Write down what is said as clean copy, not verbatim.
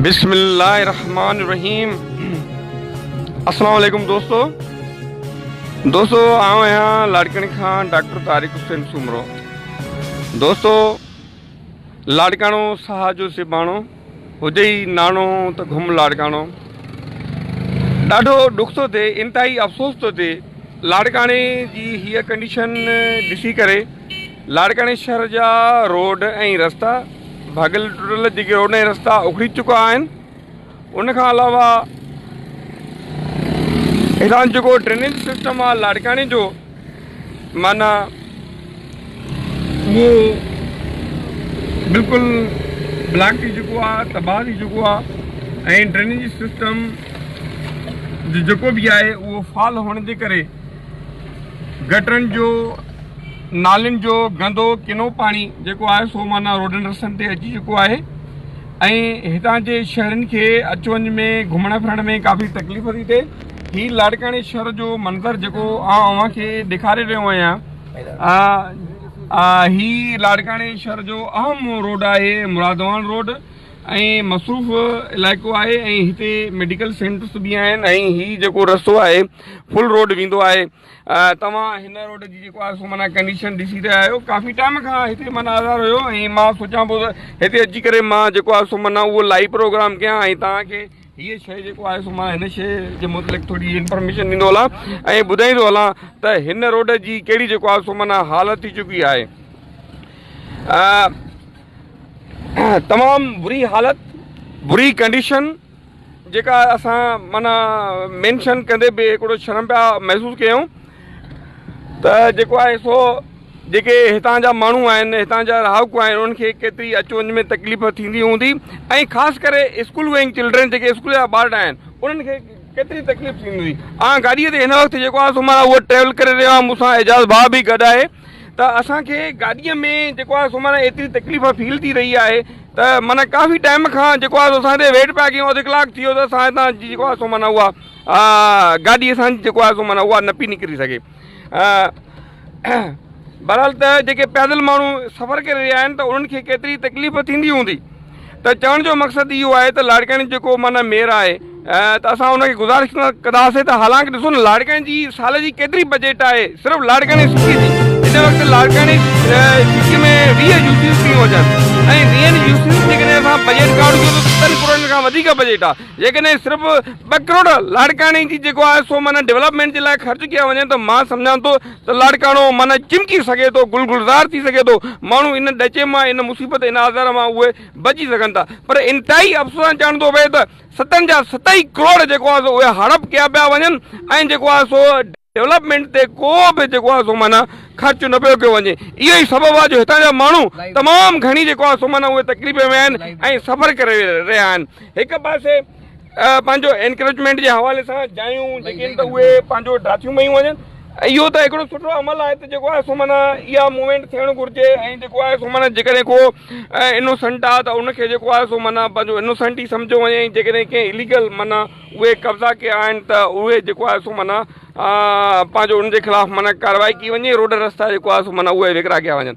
بسم الله الرحمن الرحيم السلام عليڪم دوستو دوستو آئون آهيان لاڙڪاڻي کان ڊاڪٽر طارق حسين سومرو دوستو لاڙڪاڻو ساهه جو سيباڻو هجي ئي ناڻو ته گهم لاڙڪاڻو ڏاڍو ڏک ٿو ٿئي انتهائي افسوس ٿو ٿئي لاڙڪاڻي جي هيء ڪنڊيشن ڏسي ڪري لاڙڪاڻي شهر جا روڊ ۽ رستا ڀڳل ٽٽل جيڪي روڊ ۽ رستا اکڙي چڪا آهن ان کان علاوه هتان جيڪو ڊرينيج سسٽم آهي لاڙڪاڻي جو معنيٰ اهو بلڪل بلاڪ ٿي چڪو آهي تباهه ٿي چڪو آهي ۽ ڊرينيج سسٽم جيڪو به آهي اهو فعال هئڻ جي ڪري گٽرن جو نالين جو گندو ڪنو پاڻي جيڪو آهي سو معنيٰ روڊن رستن تي اچي چڪو آهي ۽ هتان جي شهرين کي اچ وڃ ۾ گهمڻ ڦرڻ ۾ ڪافي تڪليف ٿي ٿئي هي لاڙڪاڻي شهر جو منظر جيڪو آئون اوهان کي ڏيکاري رهيو آهيان هي لاڙڪاڻي شهر جو اهم روڊ آهي مرادوان روڊ ۽ مصروف علائقو آهي ۽ هتي ميڊيڪل سينٽرس به آهن ۽ هي جيڪو رستو آهي فل روڊ ويندو آهي توهان هن روڊ جي جيڪو آهي سو معنيٰ ڪنڊيشن ڏسي رهيا آهيو ڪافي ٽائيم کان هتي معنيٰ آزار هيو ۽ مان سوچان پيو ته هتي اچي ڪري مان جيڪو آهي سو معنيٰ اهو لائيو پروگرام ڪيان ۽ توهان کي هيء شيء جيڪو آهي سو مان هن شيء جي متعلق ٿوري انفارميشن ڏيندو هلان ۽ ٻڌائيندو هلان ته هن روڊ جي ڪهڙي جيڪو آهي سو معنيٰ حالت ٿي چڪي آهي تمام بري حالت بري ڪنڊيشن جيڪا اسان معنيٰ مينشن ڪندي به هڪڙو شرم پيا محسوس ڪيون ته جيڪو آهي سو جيڪي هتان جا ماڻهو آهن هتان جا رهاڪو آهن انهن کي ڪيتري اچ وڃ ۾ تڪليف ٿيندي هوندي ۽ خاص ڪري اسڪول گوئنگ چلڊرين جيڪي اسڪول جا ٻارڙا آهن انهن کي ڪيتري تڪليف ٿيندي هوندي. آء گاڏيء تي هن وقت جيڪو آهي سو معنيٰ اهو ٽريول ڪري رهيو آهيان مون سان اعجاز ڀاء به گڏ آهي ته اسان کي گاڏيء ۾ جيڪو آهي سو معنيٰ ايتري تڪليف فيل ٿي رهي آهي ته معنيٰ ڪافي ٽائيم کان جيڪو آهي سو اسان هتي ويٽ پيا ڪيون اڌ ڪلاڪ ٿي ويو ته اسان هتان جي جيڪو آهي سو معنيٰ اها گاڏي اسان جي جيڪو آهي سو معنيٰ اها نه پئي نڪري سگهي. بهرحال ته جيڪي پيادل ماڻهو سفر ڪري رهيا آهن ته انهن کي ڪيتري تڪليف ٿيندي هوندي ته چوڻ جو مقصد اهو آهي ته لاڙڪاڻي جيڪو معنيٰ ميئر آهي ته اسان ان کي گذارش ڪنداسين ته حالانڪ ڏسو نه لاڙڪاڻي جي سال جي ڪيتري بجيٽ آهي صرف لاڙڪاڻي سٽي جي هن وقت لاڙڪاڻي سٽي ۾ 20 يو سيز ٿيون اچن ۽ 20 يو سيز جيڪڏهن اسان بجيٽ ڪارڊ ڪيو ته 70 ڪروڙن کان وڌيڪ بجيٽ آهي جيڪڏهن صرف ٻه ڪروڙ لاڙڪاڻي جي جيڪو آهي سو معنيٰ ڊولپمينٽ جي لاء خرچ ڪيا وڃن ته مان سمجهان ٿو ته لاڙڪاڻو معنيٰ چمڪي سگهي ٿو، گل گلزار ٿي سگهي ٿو، ماڻهو ان ڏچي مان، ان مصيبت، ان آزار مان اهي بچي سگهن ٿا پر انتهائي افسوس سان چوڻ ٿو پئي ته ستن جا ست ئي ڪروڙ جيڪو آهي سو اهي هڙپ ڪيا پيا وڃن ۽ جيڪو آهي سو ڊولپمينٽ تي ڪو به جيڪو آهي سو معنيٰ خرچ نه پيو ڪيو وڃي اهو ئي سبب آهي جو هتان جا ماڻهو تمام گهڻي جيڪو آهي سو معنيٰ اهي تڪليف ۾ آهن ۽ سفر ڪري رهيا آهن هڪ پاسي پنهنجو انڪروچمينٽ جي حوالي سان جايون جيڪي آهن ته اهي پنهنجو ڊاٿيون پيون وڃن اهو ته هڪڙو سٺو عمل آهي ته جيڪو آهي سو معنيٰ اها موومينٽ ٿيڻ گهرجي ۽ جيڪو آهي سو معنيٰ جيڪڏهن ڪو انوسنٽ آهي ته ان کي جيڪو آهي سو معنيٰ پنهنجو انوسنٽ ئي سمجهيو وڃي ۽ جيڪڏهن ڪنهن اليگل معنيٰ اهي قبضا ڪيا آهن ته اهي جيڪو آهي سو معنيٰ پنهنجو ان جي خلاف معنيٰ ڪارروائي ڪئي وڃي روڊ رستا جيڪو آهي سو معنيٰ اهي ويڪرا ڪيا وڃن.